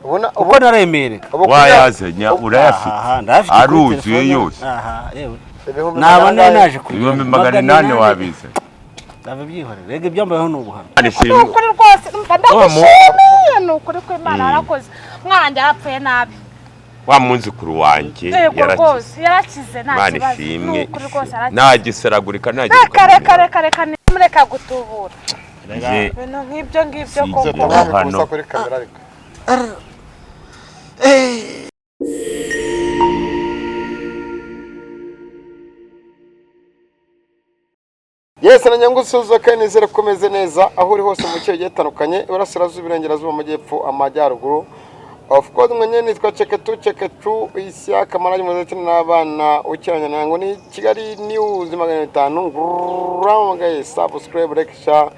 Ubona Kuko naremereka. Wayazanya urayafite, aruzuye yose. Aha, yewe. Ibihumbi Naba magana nari angahe? naje kugira 800,000 wabizanye. Ndabyihorera. Rega ibyambayeho ni ubuhamya. Ni ukuri rwose, mva ndagushimiye, ni ukuri ko Imana yarakoze. Umwana wanjye yarapfuye nabi. Wa munzukuru wanjye Yego. Yarakize. Rwose yarakize, nta Imana kibazo. Ni ishimwe. ukuri rwose yarakize. Ntagisaragurika. Reka, reka, reka, reka, nimureka gutubura Nje ibintu nk'ibyo ngibyo Si koko. ibyo. Tamam, Hano. kubusa kuri kamera ariko. Yes, na nyangusuzo kandi nizere ko umeze neza aho uri hose mu bice bigiye bitandukanye, iburasirazuba, iburengerazuba, amajyepfo, amajyaruguru. Of course, mwenye nitwa Cheketu Cheketu Isiaka Maraji muzeti n'abana ukiranya nango ni Kigali News 500. Nguramagaye, subscribe, like, share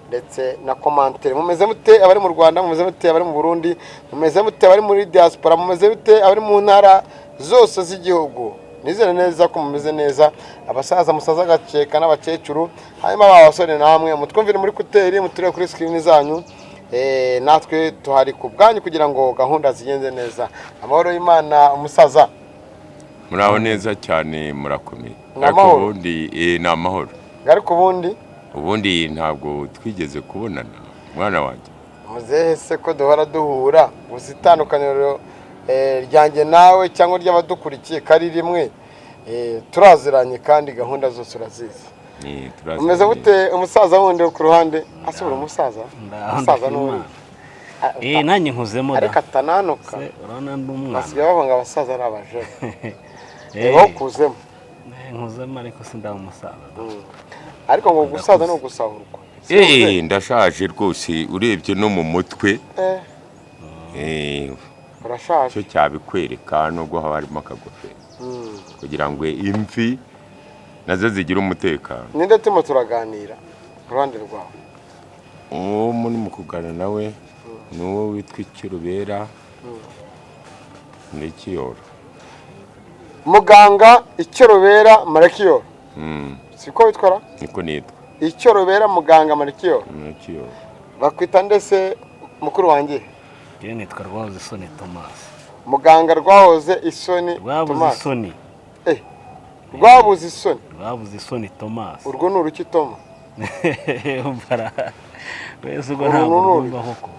ndetse na commentaire. Mumeze mute abari mu Rwanda? Mumeze mute abari mu Burundi? Mumeze mute abari muri diaspora? Mumeze mute abari mu ntara zose z'igihugu? Nizere neza ko mumeze neza, abasaza musaza agaceka n'abakecuru, hanyuma ba basore namwe mutwumvire muri kuteri, muturebe kuri screen zanyu. Natwe tuhari ku bwanyu kugira ngo gahunda zigenze neza. Amahoro y'Imana, umusaza. Muraho neza cyane, murakomeye? Ni Ariko amahoro. ubundi ni amahoro. Ariko ubundi Ubundi ntabwo twigeze kubonana, mwana wanjye. Muzehe se ko duhora duhura gusa, itandukaniro ryanjye nawe cyangwa ry'abadukurikiye kari rimwe, turaziranye kandi gahunda zose urazizi. Turaziranye. Umeze gute umusaza wundi wo ku ruhande? Asubira umusaza. Ndaho, Umusaza ndashima n'uwundi. Imana. Nanjye nkuzemo da. Ariko atananuka. Se, urabona ndi umwana. Basigaye bavuga ngo abasaza ari abajene. Wowe ukuzemo. Nkuzemo ariko sindaba umusaza da. Ariko ngo gusaza ni ugusahurwa. Ndashaje rwose, urebye no mu mutwe. Urashaje. Cyo cyabikwereka nubwo haba harimo akagofero kugira ngo imvi nazo zigire umutekano. Ninde turimo turaganira ku ruhande rwawe? Uwo muri mu kuganira nawe ni uwo witwa Ikirubera n'Ikiyoro. Muganga Icyorobera Marakiyoro. Siko witwara? Niko nitwa. Icyorobera muganga Marakiyoro. N'Ikiyoro. Bakwita ndetse mukuru wanjye? Njyewe nitwa Rwabuze Isoni Thomas. Muganga Rwahoze Isoni Rwabuze Thomas. Isoni. Rwabuze Isoni. Rwabuze Isoni Thomas. Urwo ni uruki, Toma? Bara wese ubwo Uru ntabwo ni uru. urwumva koko.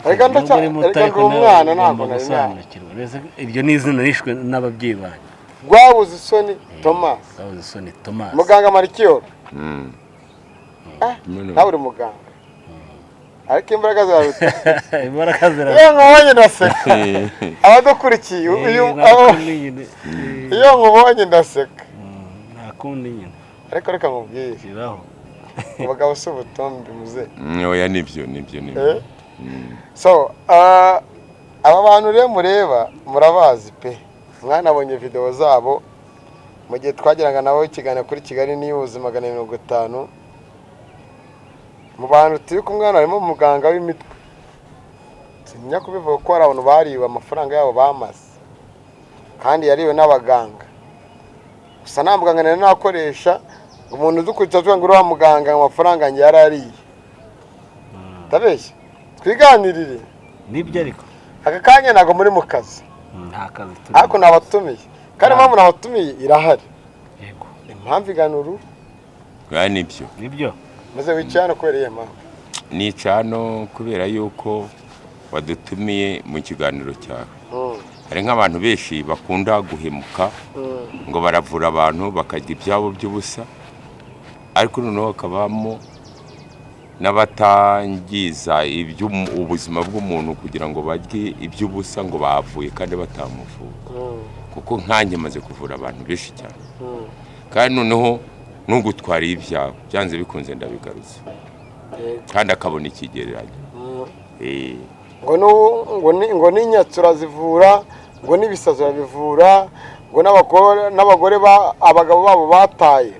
Erega Nubwo uri muto erega ariko ndi nawe umwana, ntabwo ugomba nari gusobanukirwa. Mbese iryo ni izina rishwe n'ababyeyi banjye. Rwabuze Isoni Thomas. Rwabuze Isoni Thomas. Muganga Marikiyoro. None- Nawe uri muganga ariko imbaraga ziraruta. Imbaraga zira Iyo nkubonye ndaseka, abadukurikiye Nta kundi nyine. iyo nkubonye ndaseka. Nta kundi nyine. Ariko reka nkubwire, Bibaho. abagabo si ubutumbi, muze. Oya, nibyo, nibyo, nibyo. So aba bantu rero mureba murabazi pe, mwanabonye videwo zabo mu gihe twagiraga nabo ikiganiro kuri Kigali News 450. Mu bantu turi kumwe hano harimo umuganga w'imitwe. Sinjya kubivuga ko hari abantu bariwe amafaranga yabo bamaze, kandi yariwe n'abaganga gusa. Nta muganga nari nakoresha umuntu udukurikira avuga ngo uriya muganga amafaranga yanjye yarariye. Ndabeshya? Twiganirire. Nibyo ariko. Aka kanya ntabwo muri mu kazi. Nta kazi turi. Ariko nabatumiye, kandi impamvu nabatumiye irahari. Yego. Impamvu igana uru. Oya, nibyo. Nibyo. Maze wicaye hano kubera iyo mpamvu. Nica hano kubera yuko wadutumiye mu kiganiro cyawe. Hari nk'abantu benshi bakunda guhemuka ngo baravura abantu bakarya ibyabo by'ubusa, ariko noneho hakabamo n'abatangiza ubuzima bw'umuntu kugira ngo barye iby'ubusa ngo bavuye kandi batamuvuye. Kuko nkanjye maze kuvura abantu benshi cyane, kandi noneho n'ugutwara ibyawe byanze bikunze ndabigarutse, kandi akabona ikigereranyo. Ngo ngo n'inyatsi urazivura, ngo n'ibisazi urabivura, ngo n'abagore abagabo babo bataye,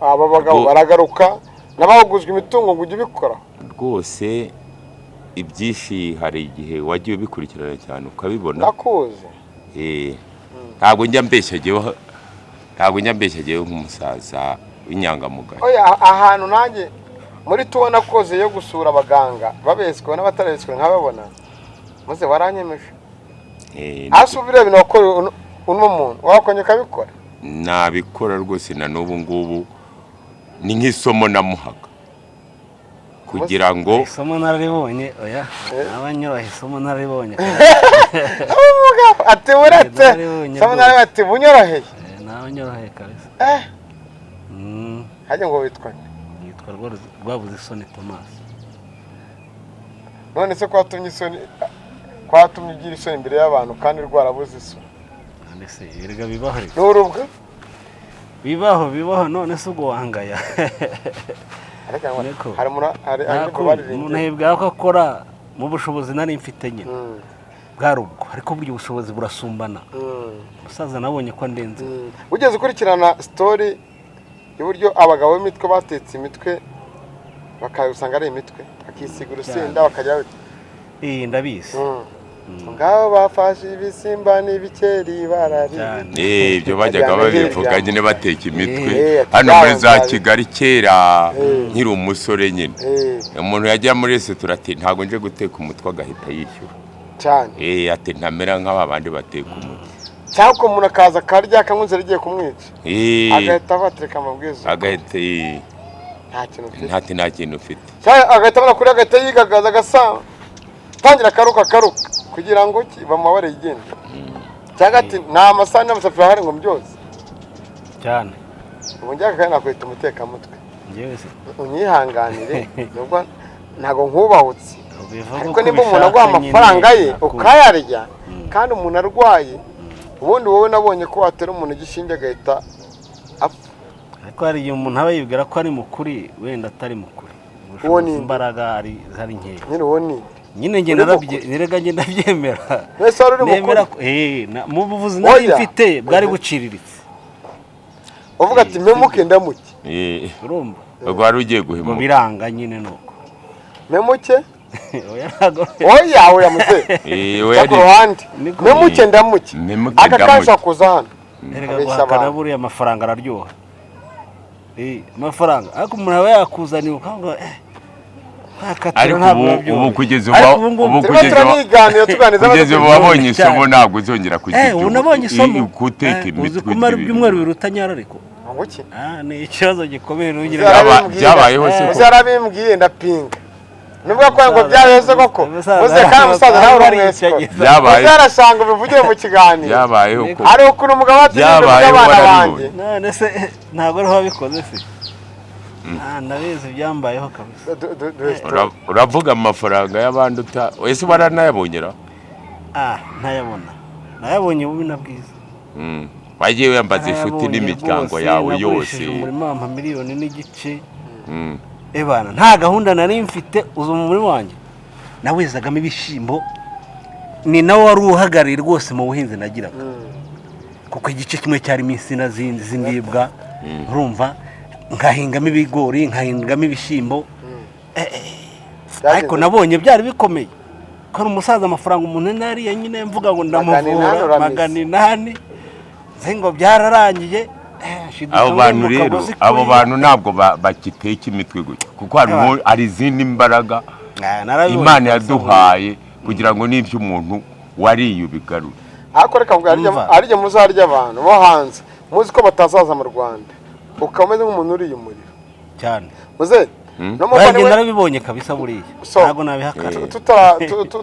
aba bagabo baragaruka, n'abahugujwe imitungo ngo ujye ubikora. Rwose ibyinshi hari igihe wagiye ubikurikirana cyane ukabibona. Ndakuzi. Ntabwo njya mbeshya jyewe, ntabwo njya mbeshya jyewe nk'umusaza w'inyangamugayo. Oya, ahantu nanjye muri tubona koze yo gusura abaganga babeswe n'abatarabeswe nkababona. Maze waranyemeje. Ase biriya bintu wakora uno muntu wakongera ukabikora? Nabikora rwose, na n'ubu ngubu ni nk'isomo namuhaga kugira ngo Isomo nararibonye, oya, abanyuraho isomo nararibonye. Umugabo ati buretse Nararibonye somo nawe ati bunyoroheye. Nabanyoroheye kabisa. Hajya ngo witwa nde? Yitwa Rwabuze Isoni Thomas. None se kwatumye isoni, kwatumye ugira isoni imbere y'abantu kandi rwarabuze isoni? None se erega bibaho reka. Ni urubwa. Bibaho, bibaho. None se ubwo wangaya? Ariko ngo Niko. hari umuntu, hari Nta hari kundi, baririmbye. Umuntu yibwira ko akora mu bushobozi nari mfite nyine bwari ubwo, ariko burya ubushobozi burasumbana. Umusaza nabonye ko andenze. Ugeze ukurikirana story y'uburyo abagabo b'imitwe batetse imitwe, bakabisanga ari imitwe, bakisiga urusenda, bakajya bati Iyi ndabizi. Ngabo bafashe ibisimba n'ibikeri barariye. Cyane. Ibyo bajyaga babivuga nyine bateka imitwe Ati hano muri za byabaye. Kigali kera nkiri umusore nyine. Umuntu yajya muri resitora ati: "Ntabwo nje guteka umutwe," agahita yishyura. Cyane. Ati: "Ntamera nk'aba bandi bateka umutwe." Cyangwa umuntu akaza akarya, akanywa inzara igiye kumwica, agahita abatereka amabwiriza. Agahita Nta kintu mfite. Ntati nta kintu ufite. Cyangwa agahita abona kuri, agahita yigagaza, agasa tangira akaruka akaruka kugira ngo bamubare yigende, cyangwa ati nta masahani n'amasafuriya ahari ngo mbyoze. Cyane. Ubu njye aka kanya nakwita umutekamutwe. Njyewe se? Unyihanganire, nubwo ntabwo nkubahutse, Ubivuga ariko uko niba umuntu ubishaka aguha nyine, amafaranga ye nakumva. ukayarya kandi umuntu arwaye, ubundi wowe nabonye ko watera umuntu igishinge agahita apfa. Ariko hari igihe umuntu aba yibwira ko ari mukuri, wenda atari mukuri. Uwo ni Ubushobozi, nde? imbaraga ari nkeya. Nyine uwo ni nde? Nyine njye Uri narabye, nirega njye ndabyemera. Mwese wari uri Nemera mukuru? ko mu buvuzi nari Oya. mfite bwari buciriritse. Uvuga ati mpemuke ndamuke. Urumva? Ubwo wari ugiye Ngo guhemuka. biranga nyine nuko. Mpemuke. Oya, ntabwo. Oya, oya muze. We Jya ku ruhande. Niko. Mpemuke ndamuke. Mpemuke Aka ndamuke. kanya ushobora kuza hano Erega abeshya guhakana abantu. buriya amafaranga araryoha. Amafaranga, ariko umuntu aba yakuzaniye ukavuga wakatira. Ariko Ntabwo ubu biba byoroshye. ubu kugeza ubu Ariko ubu ngubu ubu Turimo kugeza ubu turaniganira, tuganiriza kugeza ubu abadukurikiye. wabonye isomo, ntabwo uzongera kugira Ubu nabonye isomo. guteka Uzi imitwe. kumara ibyumweru 2 utanyara ariko. Ngo iki? Ah, ni ikibazo gikomeye nugira. Byabayeho se ko? Muze yarabimbwiye ndapinga, nubwo ko ngo byabayeho koko. Umusaza- Muze kandi umusaza nawe uri umwesiko. Byabaye. Muze arashanga ubivugire mu kiganiro. Byabayeho ko? Hari ukuntu umugabo ati Byabayeho, abana warabibonye. banjye. None se ntabwo ariho wabikoze se? Ah, ndabizi, byambayeho kabisa. Duhe story. Uravuga amafaranga y'abandi uta ese waranayabonyera? Ah, ntayabona, nayabonye bubi na bwiza. Wagiye wiyambaza inshuti Nayabonye n'imiryango rwose, yawe yose. Nagurishije umurima wampa 1.5 miliyoni. Ebana, nta gahunda nari mfite. Uza mu murima wanjye nawezagamo ibishyimbo, ni nawe wari uhagarariye rwose mu buhinzi nagiraga, kuko igice kimwe cyarimo insina z'indibwa, urumva, nkahingamo ibigori, nkahingamo ibishyimbo. Ariko nabonye byari bikomeye ko ari umusaza, amafaranga umuntu nariye nyine mvuga ngo 800 ndamuvura. Urameze. 800 nzi ngo byararangiye. Nshiduka Abo ngo bantu mu rero, kagozi abo kuriya. bantu ntabwo bagiteka imitwe gutya, kuko hari izindi mbaraga Ah, narabibonye Imana kabisa. yaduhaye kugira ngo n'ibyo umuntu wariye ubigarure. Ariko reka mvuge, Umva. hari igihe muzarya abantu bo hanze muzi ko batazaza mu Rwanda, ukaba umeze nk'umuntu uriye umuriro. Cyane. Muze no Baragenda, muvandimwe. narabibonye kabisa buriya. So, Ntabwo nabihakana. Tutara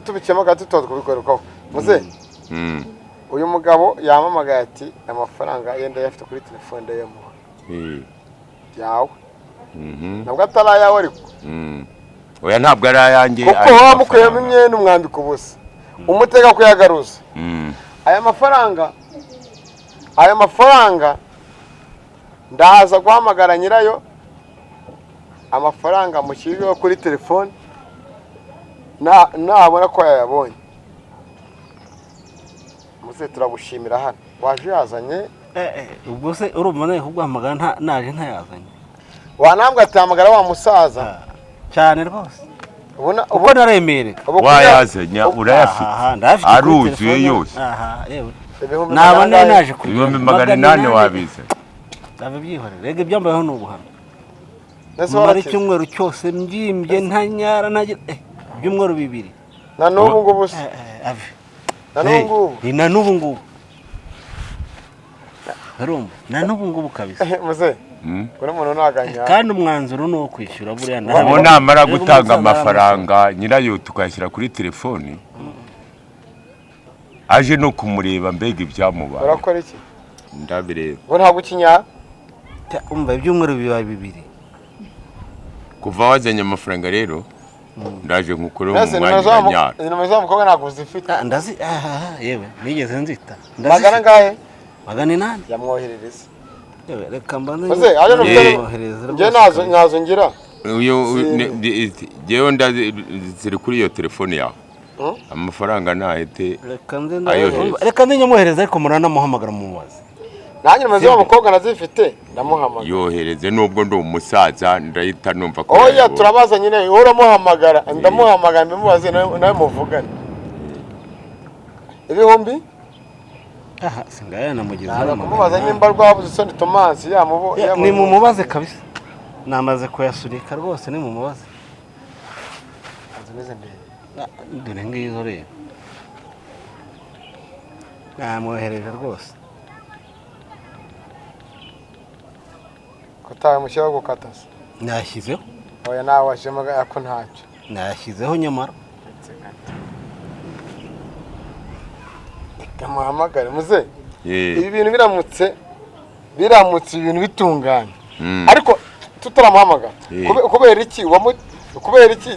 tubikemo gato, tuba kubigarukaho muze. Uyu mugabo yamamagaye ati amafaranga yenda ayafite kuri telefone, ndayamuha yawe. Ntabwo atari ayawe ariko. Oya, ntabwo ari ayanjye Kuko ayo waba mukuyemo mafaranga. imyenda, umwambika ubusa, umutega kuyagaruza. Aya mafaranga ndaza guhamagara nyirayo, amafaranga mushyiriweho kuri telefone, nabona ko yayabonye. Muze turagushimira hano waje uyazanye. Ubwo se urumva nawe kuguhamagara naje ntayazanye? Wanambwa ati hamagara wa musaza. Cyane rwose. Ubona ubu Kuko naremereka. Ubu Wayazanye, urayafite. Aha, ndayafite kuri Aruzuye telefone. yose. Aha, yewe. Ibihumbi Naba magana nari angahe? naje kugira 800,000 wabizanye. Ndabyihorera rega, ibyambayeho ni ubuhamya. Mbese Mara warakize? icyumweru cyose mbyimbye, ntanyara, ntagira, ibyumweru 2. Na n'ubu ngubu se? Ave. Na n'ubu ngubu? Ni na n'ubu ngubu. Urumva, na n'ubu ngubu kabisa. Muze, uri umuntu ntaganya. Kandi umwanzuro ni uwo kwishyura buriya. Ubu namara gutanga amafaranga nyirayo tukayashyira kuri telefoni, aje no kumureba mbega ibyamubaye. Urakora iki? Ndabireba. Ngo ntabwo ukinya? Umva, ibyumweru bibaye 2. Kuva wazanye amafaranga rero ndaje nkukoreho mu Mbese mwanya nimero za nyara. Nimero za mukobwa ntabwo uzifite? Ah, ndazi aha, yewe nigeze nzita. Magana angahe? 800. Yamwoherereza. Yewe, reka mbanze. Muze, aje Eh. Mwoherereza Njye rwose nazo kabisa. nazo ngira. Uyu jewe ndazi ziri kuri iyo telefone yawe. Amafaranga nahite Reka nze ayohereza. Reka nze nyamwohereza, ariko muranamuhamagara mumubaze. Nanjye nimero z'uwo mukobwa nazifite, ndamuhamagara. Yohereze, nubwo ndi umusaza ndahita numva ko Oya, yayabonye. turabaza nyine, wowe uramuhamagara, ndamuhamagara mbimubaze, nawe muvugane. Ibihumbi? Aha singaya namugezeho. Ntabwo kumubaza nimba rwabuze isoni Thomas yamubo. Ni mumubaze kabisa, namaze kuyasunika rwose, ni mumubaze. Zimeze ndende. Ah, dore ngizo rero, namwohereje rwose. Kutamushyiraho gukata se? Nashyizeho. Oya, nawe washyizemo ako ntacyo. Nashyizeho nyamara. Reka muhamagare muze. Eh, Ibi bintu biramutse ibintu bitunganye, ariko tutaramuhamagara, Eh. kubera iki kubera iki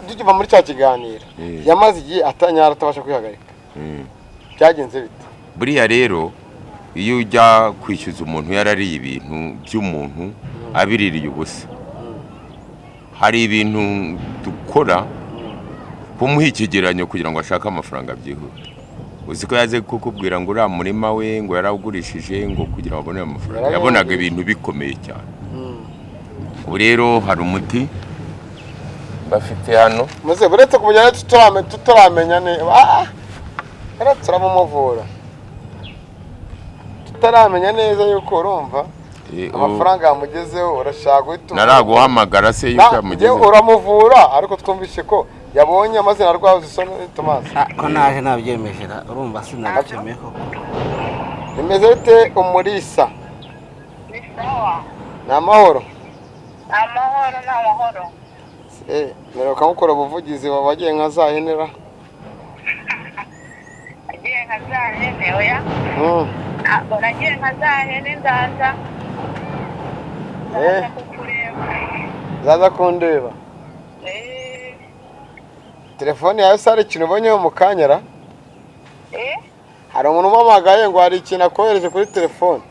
tukiva muri cya kiganiro Eh. yamaze igihe atanyara, atabasha kwihagarika? Byagenze bite? Buriya rero iyo ujya kwishyuza umuntu yarariye ibintu by'umuntu abiririye ubusa, hari ibintu dukora kumuha ikigereranyo kugira ngo ashake amafaranga byihute. Uzi ko yaze kukubwira ngo uriya murima we ngo yarawugurishije ngo kugira ngo abone ayo mafaranga, yabonaga ibintu bikomeye cyane. Ubu rero hari umuti bafite hano. Muze, buretse kumujyana tutaramenya neza, uretse turamumuvura tutaramenya neza yuko urumva amafaranga yamugezeho, urashaka guhita Naraguhamagara se yuko yamugezeho? Uramuvura, ariko twumvise ko yabonye amazina rwabuze isoni Thomas. Ah, ko naje nabyemeje ra, urumva sinabyemeye koko. Bimeze bite, Umurisa? Ni sawa. Ni amahoro? Amahoro ni amahoro. Eh, mperuka mukora ubuvugizi wabagiye nka za henera. Nagiye nka za hene, oya. Ntabwo nagiye nka za hene, ndaza. Eh. Ndaza kukureba. Zaza kundeba? Eh. Telefone yawe se hari ikintu ubonyeho mu kanya ra? Eh. Hari umuntu umpamagaye ngo hari ikintu akohereje kuri telefone.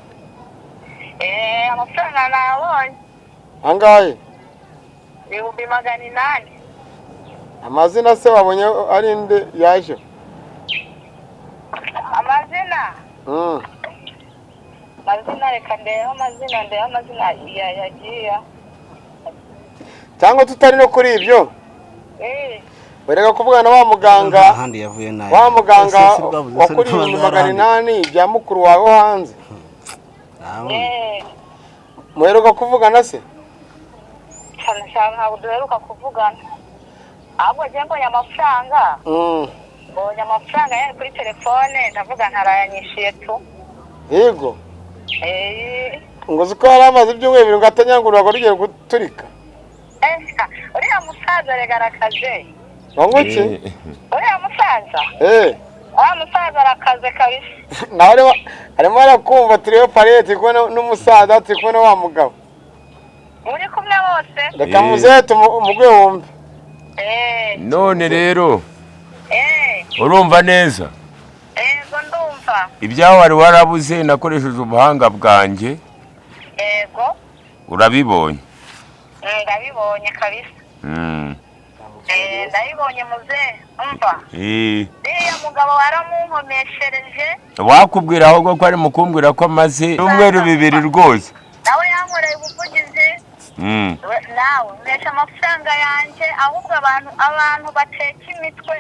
Eh, amafaranga nayabonye. Angahe? 800,000. Amazina se wabonye ari nde yaje? Amazina? Amazina, reka ndebe amazina, ndebe amazina yagiye. Cyangwa tutari no kuri ibyo, Eh. wereka kuvugana na wa muganga, Ahandi yavuye nayo. wa muganga Ese si rwabuze isoni wakuriye tubaza ibihumbi ahandi. 800 bya mukuru wawe wo hanze. Ntabwo. Eh. Muheruka kuvugana se? Cyane cyane ntabwo duheruka kuvugana. Ahubwo njye mbonye amafaranga. Mbonye amafaranga yari kuri telefone, ndavuga ntarayanyishyuye tu. Yego. Eh. Ngo uzi ko yari amaze ibyumweru 2 ngo atanyangurura, ngo rugiye guturika. Eh, uriya musaza rega arakaze. Ngo iki? Uriya musaza? Eh. Uriya musaza arakaze kabisa. Nawe arimo arakumva, turiyo pariye, turi kumwe n'umusaza, turi kumwe na wa mugabo. Muri kumwe bose? Reka Eh. muzehe umugwe wumve. Eh. None rero Eh. urumva neza? Yego, ndumva. Ibyawe wari warabuze nakoresheje ubuhanga bwanjye. Yego. Urabibonye? Ndabibonye kabisa. Eh, ndabibonye muzehe, umva. Uriya mugabo waramunkomeshereje. Wakubwira ahubwo ko ari mu kumbwira ko amaze ibyumweru 2 rwose. Nawe yankoreye ubuvugizi. Nawe mpesha amafaranga yanjye, ahubwo abantu bateka imitwe,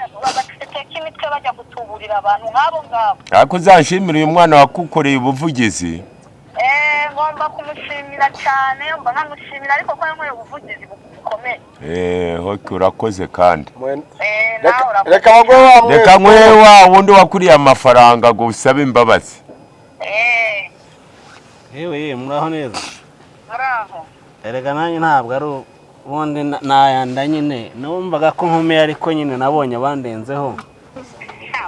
bateka imitwe bajya gutuburira abantu nk'abo ngabo. Ariko uzanshimira uyu mwana wakukoreye ubuvugizi. Eh, ngomba kumushimira cyane, mba nkamushimira ariko ko yankoreye ubuvugizi Mukomere. Hoki urakoze kandi. Nawe urakoze. Reka baguhe wa mwezi. Reka nkwe wa wundi wakuriye amafaranga ngo usabe imbabazi. Yewe ye, muraho neza? Muraho. Erega nanjye ntabwo ari ubundi nayanda nyine, numvaga ko nkomeye, ariko nyine nabonye abandenzeho.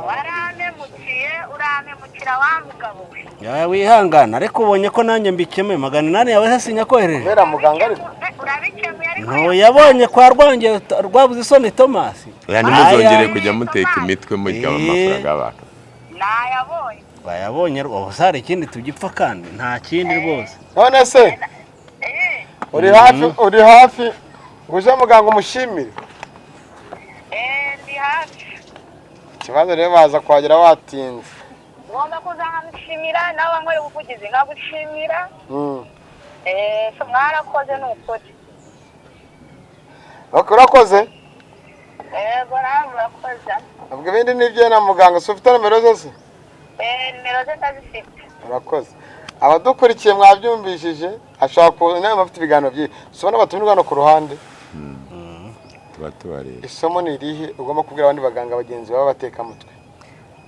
Waramemukiye, uramemukira wa mugabo we. Yawe wihangana, ariko ubonye ko nanjye mbikemuye. 800 yawe se sinyakohereje? Kubera muganga ariko. Urabikemuye ariko. Ntuyabonye kwa Rwange Rwabuze Isoni Tomasi? Oya, ntimuzongere kujya muteka imitwe murya amafaranga y'abantu. Nayabonye. Bayabonye rwose, hari ikindi tugipfa kandi nta kindi rwose. None se uri hafi, uri hafi ngo uje muganga umushimire? Ndi hafi. Ikibazo rero baza kuhagera watinze. Ngomba kuza nkamushimira, nawe wankoreye ubuvugizi nkagushimira. So mwarakoze ni ukuri. Ok, urakoze. Yego, nawe murakoze. Ubwo ibindi ni ibyo na muganga, si ufite nomero zose? Nimero ze ndazifite. Urakoze. Abadukurikiye mwabyumvishije, ashobora kuza nawe afite ibiganiro byinshi. Usubona abatumirwa hano ku ruhande. Tuba tubareba. Isomo ni irihe ugomba kubwira abandi baganga bagenzi bawe batekamutwe?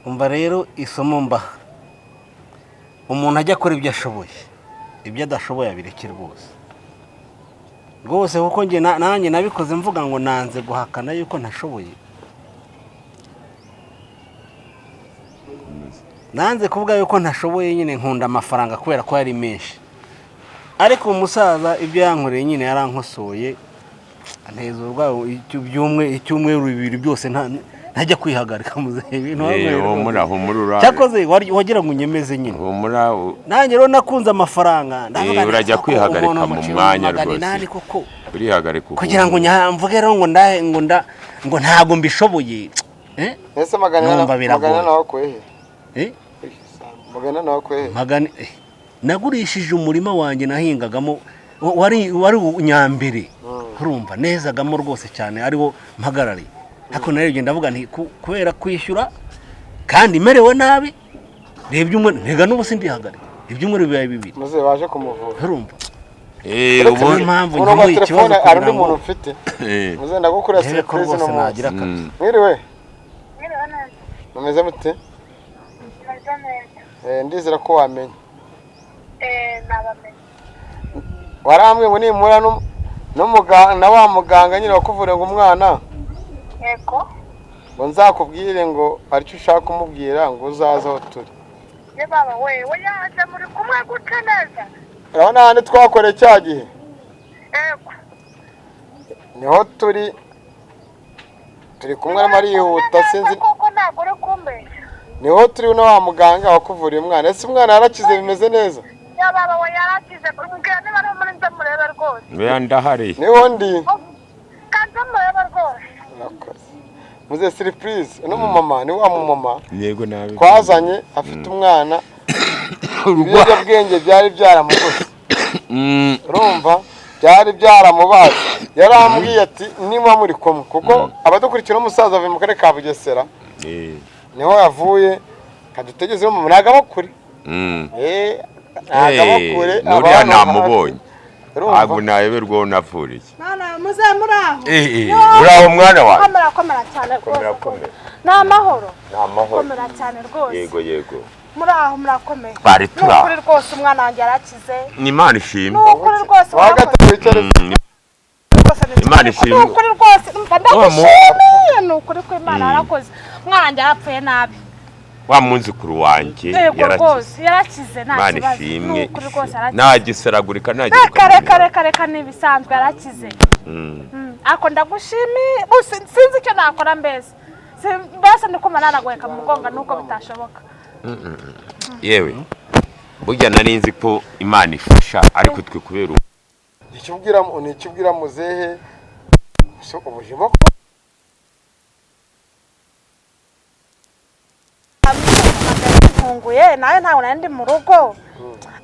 Umva rero, isomo mbaha, umuntu ajya akora ibyo ashoboye, ibyo adashoboye abireke rwose rwose, kuko njye nanjye nabikoze mvuga ngo nanze guhakana yuko ntashoboye, nanze kuvuga yuko ntashoboye nyine, nkunda amafaranga kubera ko yari menshi. Ariko umusaza ibyo yankoreye nyine yarankosoye, anteza urwaye icyumweru bibiri byose ntajya kwihagarika muzehe, ibintu wankoreye rwose. Humura, humura urabe. Cyakoze wagira ngo unyemeze nyine. Humura Nanjye rero nakunze amafaranga, ndavuga nti, Urajya koko kwihagarika umuntu mu muciye mwanya magana rwose. inani koko. Urihagarika Kugira ngo mvuge rero ngo ndahe ngo nda ngo ntabwo mbishoboye. Ese 800 Numva biragoye. 800 wakuye he? 800 wakuye he? Magana nagurishije umurima wanjye nahingagamo wari nyambere, urumva nezagamo rwose cyane, ariwo mpagarariye. Ariko narebye ndavuga nti kubera kwishyura kandi merewe nabi, reba ibyumweru ntega n'ubu sindihagarika, ibyumweru bibaye bibiri. Muze baje kumuvura. Urumva? Ubu Niyo mpamvu Umurongo wa nkemuye ikibazo telefone hari undi kugira ngo muntu mfite. Muze ndagukora ndebe ko surprise rwose no munsi. nagira akazi. Mwiriwe? Mwiriwe neza. Mumeze mute? Meze neza. Ndizera ko wamenya. Nabamenye. Warambwiye ngo nimura na wa muganga nyine wakuvuriye ngo umwana. Yego. Ngo nzakubwire ngo aricyo ushaka kumubwira ngo uzaze aho turi. Ye baba we, we yaje muri kumwe gute neza? Urabona hano twakoreye cya gihe? Yego. Niho turi, turi kumwe arimo arihuta sinzi. Koko ntabwo uri kumbeshya. Niho turi na wa muganga wakuvuriye umwana. Ese umwana yarakize bimeze neza? Ya baba we yarakize, mbwira niba ari muri nze murebe rwose. Oya, ndahari. Niho ndi. Kanze murebe rwose. Urakoze. Muze surprise, uno mumama ni wa mumama Yego nabi. twazanye afite umwana, ibiyobyabwenge byari byaramugose. Urumva byari byaramubaze. Yarambwiye ati niba muri kumwe, kuko abadukurikira umusaza avuye mu karere ka Bugesera. Niho yavuye, kadutegeze mu ntago aba kure. Ntago aba kure. Nuriya namubonye. Urumva? Ntabwo nayoberwa uwo navuriye. Mwana muze muraho. Uraho mwana wanjye. Komera, komera cyane Komera, rwose. komera. Ni amahoro. Ni amahoro. Komera cyane rwose. Yego yego. Muraho murakomeye. Twari turi aho. Ni ukuri rwose umwana wanjye yarakize. Ni Imana ishimwe. Ni ukuri rwose Wahagate wicare. Imana ishimwe. Ni ukuri rwose umva ndagushimiye, ni ukuri ko Imana yarakoze. Umwana wanjye yarapfuye nabi. Wa munzukuru wanjye Yego yarakize. rwose yarakize nta Imana kibazo. ishimwe. Ni ukuri rwose yarakize. Nta gisaragurika nta Reka reka reka reka ni ibisanzwe yarakize. Ariko ndagushimiye, sinzi icyo nakora mbese. Mbese ndi kumva nanaguheka mu mugongo nuko bitashoboka. Yewe. Burya nari nzi ko Imana ifasha ariko twe kubera Icyo ubwira muzehe so ubuzima Ntunguye nawe ntabwo nari ndi mu rugo.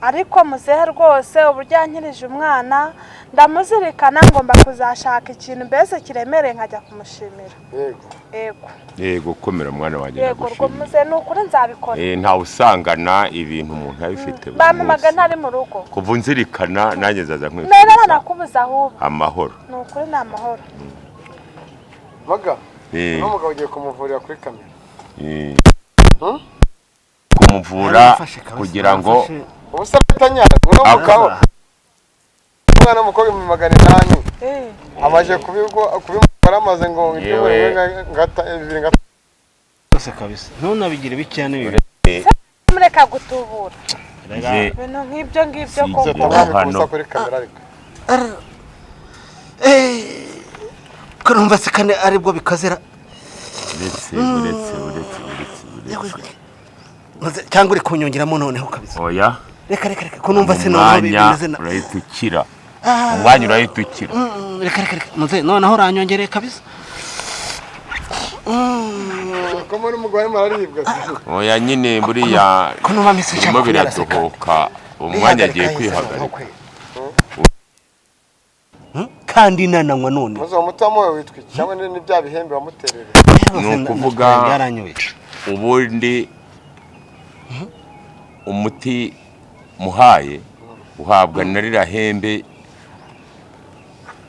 Ariko muzehe rwose uburyo yankirije umwana ndamuzirikana, ngomba kuzashaka ikintu mbese kiremereye nkajya kumushimira. Yego. Yego. Yego, komera mwana wanjye. Yego rwo. Ndagushimiye. Muzehe, ni ukuri nzabikora. Ntawe usangana ibintu umuntu abifite buri Bampamaga munsi. ntari mu rugo. Kuva unzirikana, nanjye nzaza Nari nkwifuriza nanakubuza ahubwo. amahoro. Ni ukuri, ni amahoro. Maga, uno mugabo ugiye kumuvurira kuri kamera. Kumuvura Yaramfashe kabisa, kugira ngo yaramfashe. Ubu se aratanyara uno mugabo, umwana w'umukobwa 800,000, amaze kubimukora, amaze ngo ibyumweru bibiri Byose kabisa, ntunabigire bikeya n'ibi. Mureka gutubura Nje ibintu nk'ibyo ngibyo Si koko. ibyo. Umwami Hano. kubusa kuri kamera ariko. Ko numva se kane aribwo bikazira? Uretse, uretse, uretse, uretse, uretse. Cyangwa uri kunyongeramo noneho kabisa? Oya. Reka, reka, reka, ko numva se noneho Umwanya bimeze na urahita ukira, umwanya urahita ukira. Reka, reka, reka muze, noneho uranyongereye kabisa. Ko muri umugore arimo araribwa se? Oya nyine, buriya Ko numva mpise nshaka birimo kunyara se kandi. biradohoka, umwanya agiye Nihagarika yahise noneho kwihagarika. kwe. Kandi nananywa none. Muze, uwo muti wamuhaye witwa iki? Cyangwa ni bya bihembe wamuterere? Ni ukuvuga- Byaranyoye. Ubundi umuti muhaye uhabwa na ririya hembe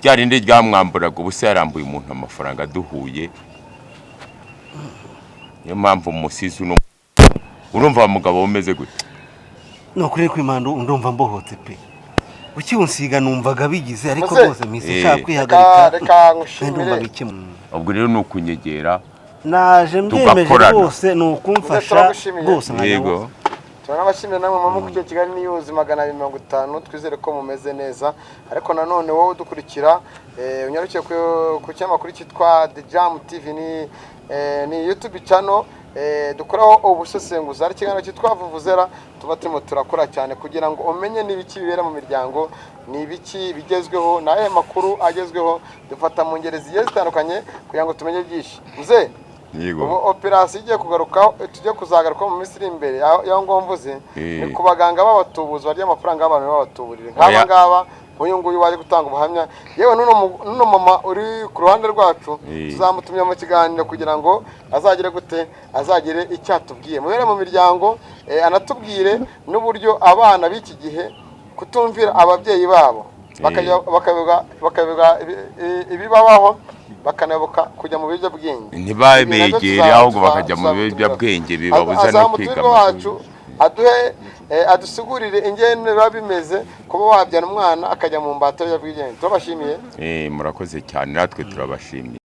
rya rindi ryamwamburaga ubusa, yarambuye umuntu amafaranga duhuye. Niyo mpamvu umusizi uno, urumva wa mugabo umeze gute? Ni ukuri kw'Imana, ndumva mbohotse pe. Ukiwunsiga numvaga bigize, ariko Muze. rwose mpise nshaka kwihagarika. Reka Ndumva ngushimire. bikemutse. Ubwo rero ni ukunyegera Naje mbyemeje. tugakorana. Rwose ni ukumfasha. Turagushimiye. Rwose nkajya. Yego. Turanabashimira namwe mama ku Kigali News 250, twizere ko mumeze neza. Ariko nanone wowe udukurikira, unyarukiye ku kinyamakuru cyitwa The Jam TV, ni YouTube channel dukoraho ubusesenguzi. Hari ikiganiro cyitwa Vuvuzera tuba turimo turakora cyane kugira ngo umenye n'ibiki bibera mu miryango, ni ibiki bigezweho, ni ayahe makuru agezweho. Dufata mu ngeri zigiye zitandukanye kugira ngo tumenye byinshi. Muzehe, Yego. ubu operasiyo igiye kugarukaho, tujye kuzagarukaho mu minsi iri imbere, aho ngaho mvuze ni ku baganga b'abatubuzi barya amafaranga y'abantu babatuburire nk'aba Oya. ngaba, nk'uyu nguyu waje gutanga ubuhamya, yewe n'uno mama uri ku ruhande rwacu, tuzamutumira mu kiganiro kugira ngo azagire gute, azagire icyo atubwiye mubere mu miryango, anatubwire n'uburyo abana b'iki gihe kutumvira ababyeyi babo, bakabivuga ibibabaho, bakanabuka kujya mu biyobyabwenge. Ntibabegere, ahubwo bakajya mu biyobyabwenge bibabuza no kwiga Azamutumirwa wacu amashuri. aduhe, adusigurire ingene biba bimeze kuba wabyara umwana akajya mu mbata y'ibiyobyabwenge. Turabashimiye. Murakoze cyane, natwe turabashimiye.